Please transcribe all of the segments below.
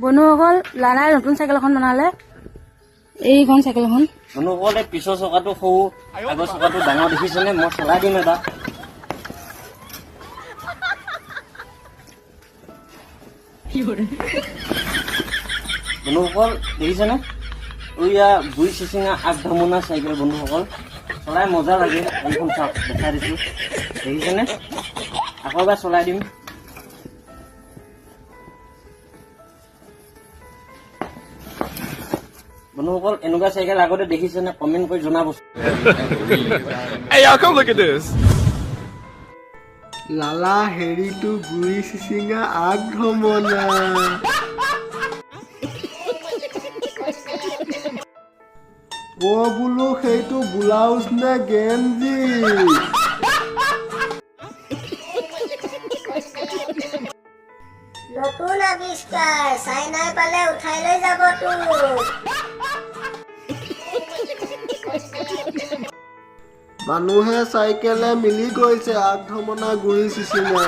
বন্ধুসকল, লালাই নতুন চাইকেল এখন বনালে, এইখন চাইকেলখন। বন্ধুসকল, এই পিছৰ চকাটো সৰু, আগৰ চকাটো ডাঙৰ, দেখিছেনে? মই চলাই দিম এবাৰ। বন্ধুসকল, দেখিছেনে? এয়া গুৰি চিচিঙা আগধামনা চাইকেল। বন্ধুসকল, চলাই মজা লাগে। এইখন চাওক, দেখাই দিছো, দেখিছেনে? আকৌ এবাৰ চলাই দিম। বন্ধুসকল, এনেকুৱা চাইকেল আগতে দেখিছেনে? কমেণ্ট কৰি জনাব। Hey, y'all, come look at this. Lala, হেৰিটো গুৰি চিচিঙা আগ ধমনা। অ বোলো, সেইটো ব্লাউজ নে গেঞ্জি? নতুন আৱিষ্কাৰ, চাইনাই পালে উঠাই লৈ যাব তোক। মানুহে চাইকেলে মিলি গৈছে, আগ ধমনা গুৰি চিচিঙা।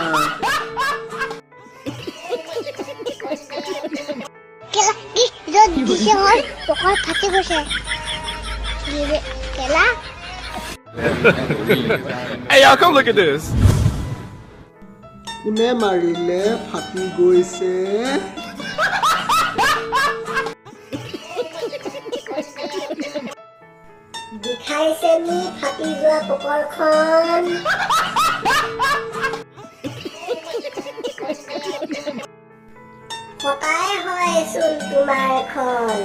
কেলা কি য'ত দিছে হ'ল, পকৰত ফাটি গৈছে কেলা। Hey, y'all, come look at this. কোনে মাৰিলে, ফাটি গৈছে? বিষাইছে নি ফাটি যোৱা পকৰখন? ফটাই হয়চোন তোমাৰখন।